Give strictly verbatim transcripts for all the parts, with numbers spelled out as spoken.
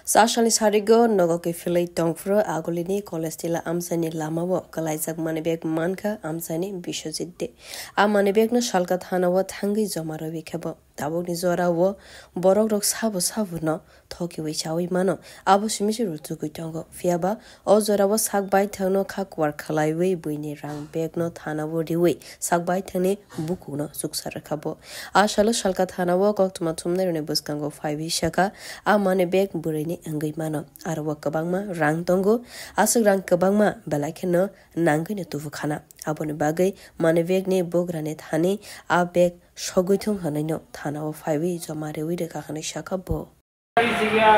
Sa salni sarigo nogo kiphilwi tongphuru agulini college tila amchaini lamao kwlaijak money bag mankha amchaini Biswajit De. A money bagno Salka thanao thangwi joma rwwi khe bo. Tabukni jorao borokrok sabo sabono thokiwi chawi mano, abo simi se rutugwi tongo. Phiyaba o jorao sak baithangno kha kuar khlaiwi buini rang bagno thanao riwi sak baithangni bukungno chuksa rwkha bo. A salo Salka thanao koktwma thumnairokni bwskango phaiwi sakha, a money bag bwrwini wngwi mano. Aro o kwbangma rang tongo, aswk rang kwbangma belai kheno nangwino tubukhana. Aboni bagwi money bagni bugrani thani a bag sogwi thung hwnwino thanao phaiwi joma rwwi rwkha hwnwi sakha bo. আমি সিগিয়া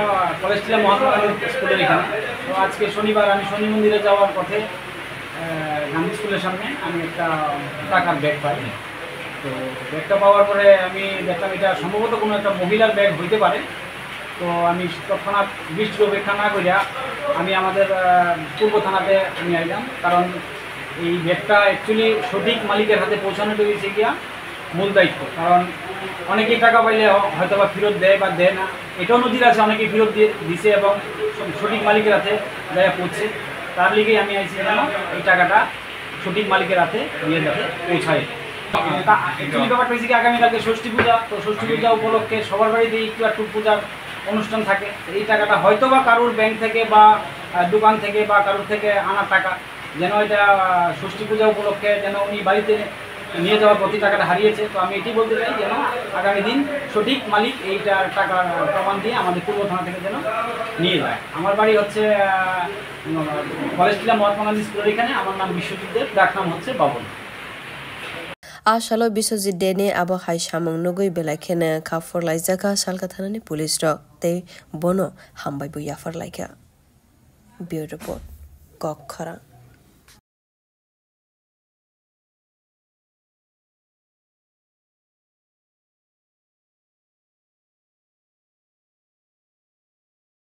কলেজ টিলা মহাত্মা গান্ধী স্কুলের এখানে। তো আজকে শনিবার, আমি শনি মন্দিরে যাওয়ার পথে আহ, গান্ধী স্কুলের সামনে আমি একটা টাকার ব্যাগ পাই। তো ব্যাগটা পাওয়ার পরে আমি দেখলাম এটা সম্ভবত কোনো একটা মহিলার ব্যাগ হইতে পারে। তো আমি তৎক্ষণাৎ বৃষ্টির অপেক্ষা না করিয়া আমি আমাদের আহ, পূর্ব থানাতে আমি আইলাম, কারণ এই ব্যাগটা অ্যাকচুয়ালি সঠিক মালিকের হাতে পৌঁছানোটা হয়েছে গিয়া মূল দায়িত্ব। কারণ অনেকেই টাকা পাইলে হ- হয়তো বা ফেরত দেয় বা দেয় না, এটাও নজির আছে, অনেকেই ফেরত দিয়ে দিছে এবং স- সঠিক মালিকের হাতে যায় পৌঁছে। তার লিগেই আমি আইছি যেন এই টাকাটা সঠিক মালিকের হাতে নিয়ে যাতে পৌঁছায়। তা অ্যাকচুয়ালি ব্যাপারটা হয়েছে কি, আগামীকালকে ষষ্ঠী পূজা, তো ষষ্ঠী পূজা উপলক্ষে সবার বাড়িতে একটু একটু পূজার অনুষ্ঠান থাকে। তো এই টাকাটা হয়তো বা কারোর ব্যাংক থেকে বা আহ, দোকান থেকে বা কারোর থেকে আনা টাকা, যেন এটা আহ, ষষ্ঠী পূজা উপলক্ষে যেন উনি বাড়িতে নিয়ে যাওয়ার পথে টাকাটা হারিয়েছে। তো আমি এটাই বলতে চাই যেন আগামী দিন সঠিক মালিক এইটার টাকা প্রমাণ দিয়ে আমাদের পূর্ব থানা থেকে যেন নিয়ে যায়। আমার বাড়ি হচ্ছে আহ, কলেজ টিলা মহাত্মা গান্ধী স্কুলের এখানে। আমার নাম বিশ্বজিৎ দেব, ডাক নাম হচ্ছে Baban. A salo Biswajit Deni abo hai samung nugwi belai kheno kha phurlaijakha Salka thanani police rok tei bono hambai bo yapharlaikha. Bureau Report, Kok Khorang.